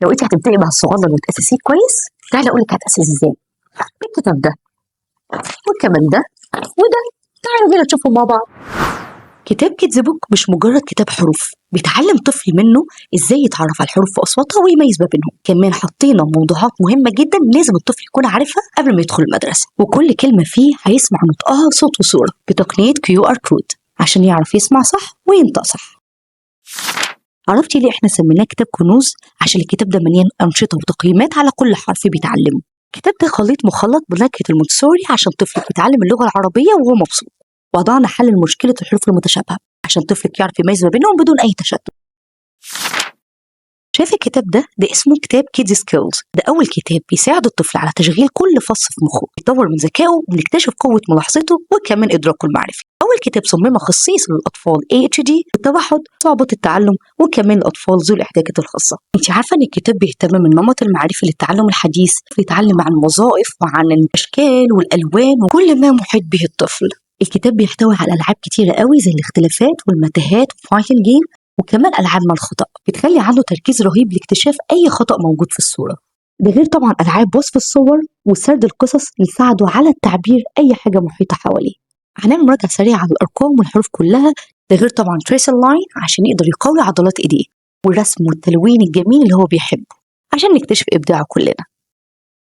لو انت هتبدأي مع الصغنن وتأسسيه كويس، تعالي اقول لك هتأسس ازاي. الكتاب ده وكمان ده وده، تعالوا بينا نشوفهم مع بعض. كتاب Kids Book مش مجرد كتاب حروف، بيتعلم طفل منه ازاي يتعرف على الحروف واصواتها ويميز ما بينهم. كمان حطينا موضوعات مهمة جدا لازم الطفل يكون عارفها قبل ما يدخل المدرسه، وكل كلمة فيه هيسمع نطقها صوت وصوره بتقنية QR code عشان يعرف يسمع صح وينطق صح. عرفتي ليه احنا سميناه كتاب كنوز؟ عشان الكتاب ده مليان انشطة وتقييمات على كل حرف بيتعلمه. الكتاب ده خليط مخلط بنكهه المونتسوري عشان طفلك يتعلم اللغة العربية وهو مبسوط. وضعنا حل لمشكلة الحروف المتشابهة عشان طفلك يعرف يميز ما بينهم بدون اي تشتت. شايف الكتاب ده؟ ده اسمه كتاب Kids Skills. ده اول كتاب بيساعد الطفل على تشغيل كل فص في مخه، يطور من ذكائه ونكتشف قوة ملاحظته وكمان ادراكه المعرفي. اول كتاب صمم خصيصا للاطفال ADHD، التوحد، صعوبات التعلم، وكمان الاطفال ذوي الاحتياجات الخاصه. انت عارفه ان الكتاب بيهتم من النمط المعرفي للتعلم الحديث، بيتعلم عن الوظائف وعن الاشكال والالوان وكل ما محيط به الطفل. الكتاب بيحتوي على العاب كتيرة قوي زي الاختلافات والمتاهات و fighting game، وكمان العاب مع الخطا بتخلي عنده تركيز رهيب لاكتشاف اي خطا موجود في الصوره. ده غير طبعا العاب وصف الصور وسرد القصص اللي يساعدوا على التعبير اي حاجة محيطه حواليه. هنعمل مراجعه سريعة على الارقام والحروف كلها، ده غير طبعا trace line عشان يقدر يقوي عضلات ايديه، والرسم والتلوين الجميل اللي هو بيحبه عشان نكتشف ابداعه كلنا.